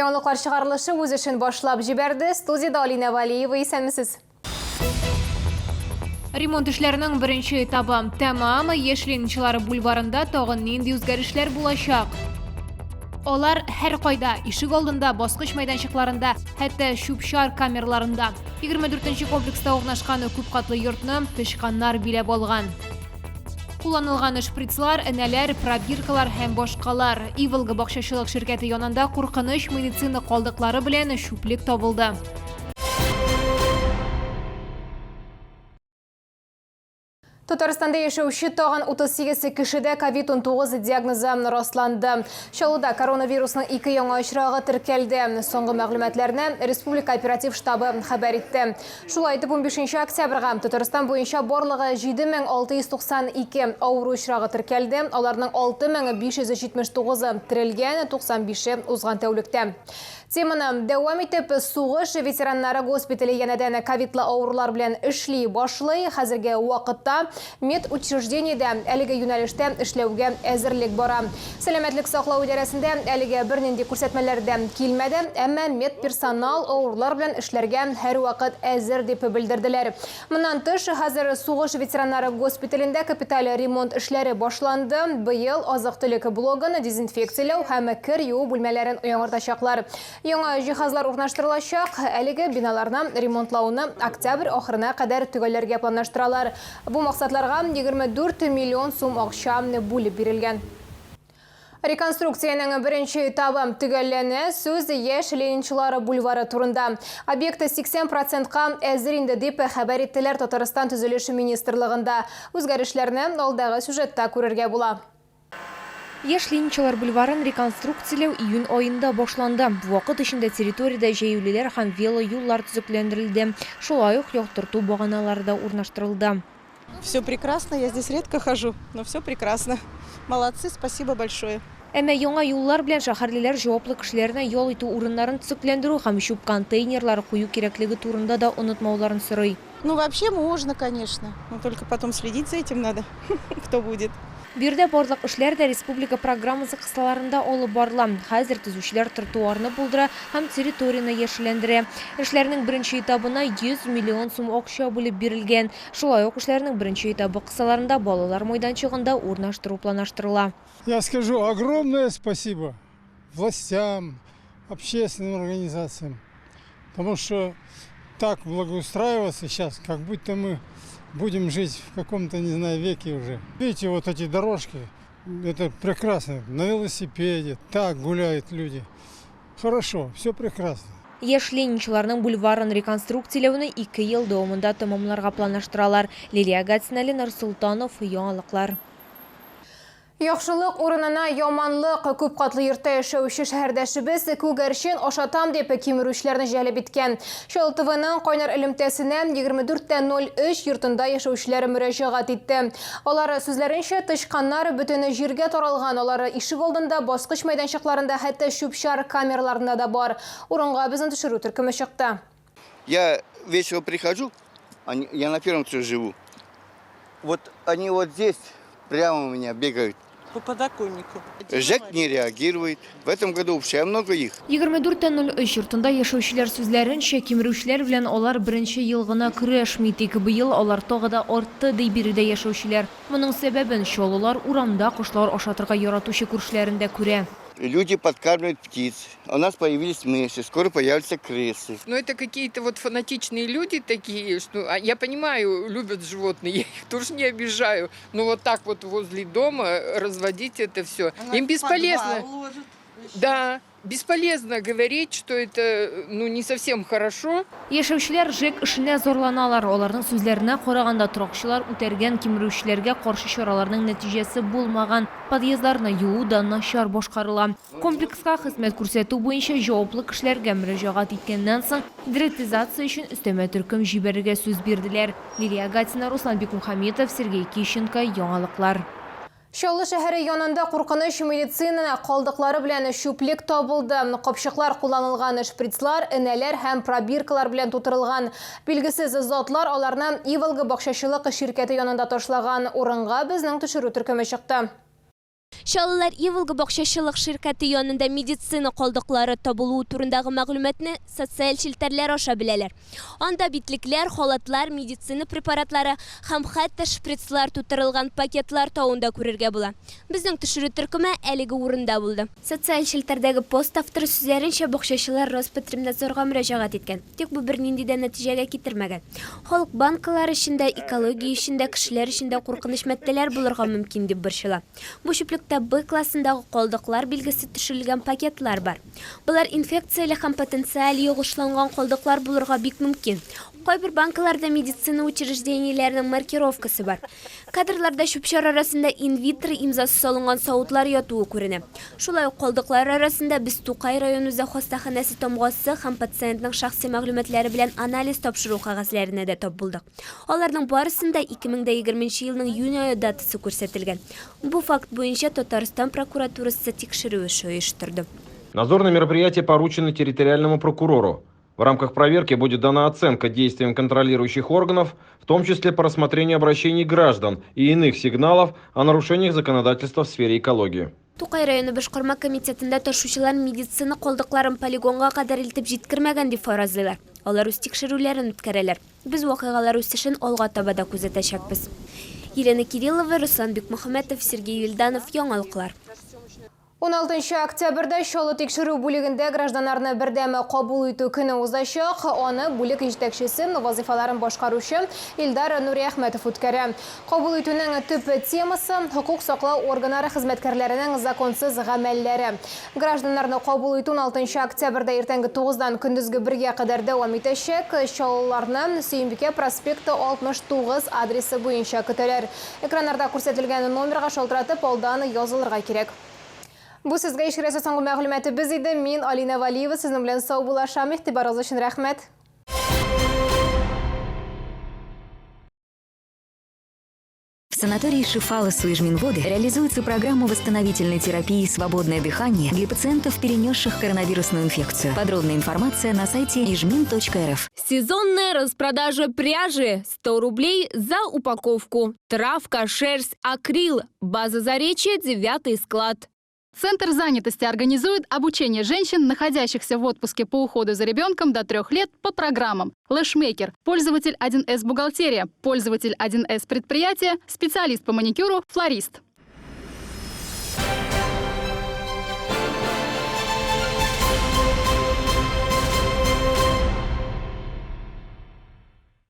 Яңалыклар чыгарылышы үз эшен башлап җибәрде. Студиядә Алинә Валиева, исәнмесез. Ремонт эшләренең беренче этабы тәмам. Яшь ленинчылар бульварында тагын нинди үзгәрешләр булачак? Алар һәркайда, ишек алдында, баскыч мәйданчыкларында, хәтта чүп-чар камераларында. 24 нче комплекста урнашкан күпкатлы йортны тычканнар биләп алган. Кулланылган шприцлар, энәләр, пробиркалар һәм башкалар. Иволга бакчачылык ширкәте янында куркыныч медицина калдыклары белән чүплек табылды. Татарстанда яшәүче тагын 38 кешедә ковид-19 диагнозы расланды. Чаллыда коронавирусның ике яңа очрагы теркәлде. Соңгы мәгълүматларны Республика оператив штабы хәбәр итте. Шулай итеп, 15 октябрьгә Татарстан буенча барлыгы 7692 авыру очрагы теркәлде, аларның 6579-ы терелгән, 95-е узган тәүлектә. Теманы дәвам итеп, сугыш ветераннары госпитале янәдән ковидлы авырулар белән эшли башлый. Хәзерге вакытта медучреждениедә әлеге юнәлештә эшләүгә әзерлек бара. Сәламәтлек саклау идарәсендә әлегә бернинди күрсәтмәләр дә килмәде, әмма медперсонал авырулар белән эшләргә һәрвакыт әзер дип белдерделәр. Моннан тыш, хәзер сугыш ветераннары госпиталендә капиталь ремонт эшләре башланды. Быел азык-төлек блогын дезинфекцияләү һәм кер юу бүлмәләрен яңартачаклар. Яңа җиһазлар урнаштырылачак. Әлеге биналарны ремонтлауны октябрь ахырына кадәр төгәлләргә планлаштыралар. Бу максатларга 24 миллион сум акча бүлеп бирелгән. Реконструкциянең беренче этабы төгәлләнә. Сүз Яшь Ленинчылар бульвары турында. Объект 80 процентка әзер инде, дип хәбәр иттеләр Татарстан Төзелеш министрлыгында. Үзгәрешләрне алдагы сюжетта күрергә була. Яшь Ленинчылар бульварын реконструкцияләү июнь аенда башланды. Бу вакыт эчендә территориядә җәяүлеләр һәм велоюллар төзекләндерелде, шулай ук яктырту баганалары да урнаштырылды. Все прекрасно, я здесь редко хожу, но все прекрасно. Молодцы, спасибо большое. Әмма яңа юллар белән шәһәрлеләр җаваплы кешеләрне ял итү урыннарын төзекләндерү һәм чүп контейнерлары кую кирәклеге турында да онытмауларын сорый. Ну вообще можно, конечно, но только потом следить за этим надо, кто будет. Биредә барлык эшләр дә республика программасы кысаларында алып барыла. Хәзер төзүчеләр тротуарны булдыра һәм территорияне яшелләндерә. Эшләрнең беренче этабына 100 миллион сум акча бүлеп бирелгән. Шулай ук эшләрнең беренче этабы кысаларында балалар майданчыгын да урнаштыру планлаштырыла. Я скажу огромное спасибо властям, общественным организациям, потому что так благоустраиваться сейчас, как будто мы будем жить в каком-то, не знаю, веке уже. Видите, вот эти дорожки, это прекрасно, на велосипеде, так гуляют люди. Хорошо, все прекрасно. Яшь ленинчыларның бульварын реконструкцияләүне ике ел дәвамында тәмамларга планлаштыралар. Лилия Гатина, Ленар Солтанов, Яңалыклар. Яхшылык урынына яманлык. Күп катлы йортта яшәүче шәһәрдәшебез күгәрчен ашатам дип кимерүчеләрне җәлеп иткән. Чаллы ТВның кайнар элемтәсенә 24.03 йортында яшәүчеләр мөрәҗәгать итте. Алар сүзләренчә, тычканнар бөтен җиргә таралган, алар ишек алдында, баскыч мәйданчыкларында, хәтта чүп-чар камераларында да бар. Урынга безнең төшерү төркеме чыкты. Я вечером прихожу, они, я на первом этаже живу. Вот они вот здесь прямо у меня бегают. По подоконнику. ЖЭК не реагирует. В этом году вообще много их. 24.03 йортында яшәүчеләр сүзләренчә, кимерүчеләр белән алар беренче ел гына көрәшми, тик быел алар тагы да артты, ди биредә яшәүчеләр. Моның сәбәбен чаллылар урамда кошлар ашатырга яратучы күршеләрендә күрә. Люди подкармливают птиц. У нас появились мыши, скоро появятся крысы. Но это какие-то вот фанатичные люди такие, что, а, я понимаю, любят животные, я их тоже не обижаю, но вот так вот возле дома разводить это все, им бесполезно. Да, бесполезно говорить, что это, ну, не совсем хорошо. Яшәүчеләр ЖЭК эшенә зарланалар. Аларның сүзләренә караганда, торакчылар үтәргән кимерүчеләргә каршы чараларның нәтиҗәсе булмаган. Подъездларны юу да начар башкарыла. Комплекска хезмәт күрсәтү буенча җаваплы кешеләргә мөрәҗәгать иткәннән соң, дератизация өчен өстәмә төркем җибәрергә сүз бирделәр. Лилия Гатина, Руслан Бикмухаметов, Сергей Кищенко, Яңалыклар. Чаллы шәһәре янында куркыныч медицина калдыклары белән чүплек табылды. Капчыклар кулланылган шприцлар, энәләр һәм пробиркалар белән тутырылган. Билгесез затлар аларны Иволга бакчачылык ширкәте янында ташлаган. Урынга безнең төшерү төркеме чыкты. Чаллылар Иволга бакчачылык ширкәте янында медицина калдыклары табылуы турындагы мәгълүматны социаль челтәрләр аша беләләр. Анда битлекләр, халатлар, медицина препаратлары һәм хәтта шприцлар тутырылган пакетлар тавын да күрергә була. Безнең төшерү төркеме әлеге урында булды. Социаль челтәрдәге пост авторы сүзләренчә, бакчачылар Роспотребнадзорга мөрәҗәгать иткән. Тик бу бернинди дә нәтиҗәгә китермәгән. Халык банкалар эчендә экология өчен дә, кешеләр өчен дә куркыныч матдәләр булырга мөмкин дип борчыла. Бу чүплектә Б классындагы калдыклар билгесе төшерелгән пакетлар бар. Болар инфекцияле һәм потенциаль йогышланган калдыклар булырга бик мөмкин. Кайбер банкаларда медицина учреждениеләренең маркировкасы бар. Кадрларда чүп-чар арасында инвитро имзасы салынган савытлар ятуы күренә. Шулай ук калдыклар арасында без Тукай район үзәк хастаханәсе тамгасы һәм пациентның шәхси мәгълүматлары белән анализ тапшыру кәгазьләренә дә тап булдык. Аларның барысында 2020 нче елның июнь ае датасы күрсәтелгән. Бу факт буенча Татарстан прокуратурасы тикшерү эше оештырды. Надзорное мероприятие поручено территориальному прокурору. В рамках проверки будет дана оценка действиям контролирующих органов, в том числе по рассмотрению обращений граждан и иных сигналов о нарушениях законодательства в сфере экологии. Тукай районы башкарма комитетында ташучылар медицина калдыкларын полигонга кадәр илтеп җиткермәгән дип фаразлыйлар. Алар үз тикшерүләрен үткәрәләр. Без вакыйгалар үсешен алга таба да күзәтәчәкбез. Елена Кириллова, Руслан Бикмөхәммәтов, Сергей Вильданов, Яңалыклар. 16 октябрьдә Чаллы тикшерү бүлегендә гражданнарны бердәм кабул итү көне узачак. Аны бүлек җитәкчесе вазыйфаларын башкаручы Илдар Нуриәхмәтов үткәрә. Кабул итүнең төп темасы хокук саклау органнары хезмәткәрләренең законсыз гамәлләре. Гражданнарны кабул итү 16 октябрьдә иртәнге 9-дан көндезге 1-гә кадәр дәвам итәчәк. Чаллыларны Сөембикә проспекты 69 адресы буенча көтәләр. Экраннарда күрсәтелгән номерга шалтыратып алдан язылырга кирәк. Бу сезгә ишкерәсе соңгы мәгълүматыбыз иде. Мин Алина Валиева сезнең белән саубуллашам. Игътибарыгыз өчен рәхмәт. В санатории Шифала Суижминводы реализуется программа восстановительной терапии «Свободное дыхание» для пациентов, перенесших коронавирусную инфекцию. Подробная информация на сайте ижмин.рф. Сезонная распродажа пряжи. 100 рублей за упаковку. Травка, шерсть, акрил. База Заречья, 9 склад. Центр занятости организует обучение женщин, находящихся в отпуске по уходу за ребенком до 3 лет по программам «Лэшмейкер», «Пользователь 1С бухгалтерия», «Пользователь 1С предприятие», «Специалист по маникюру», «Флорист».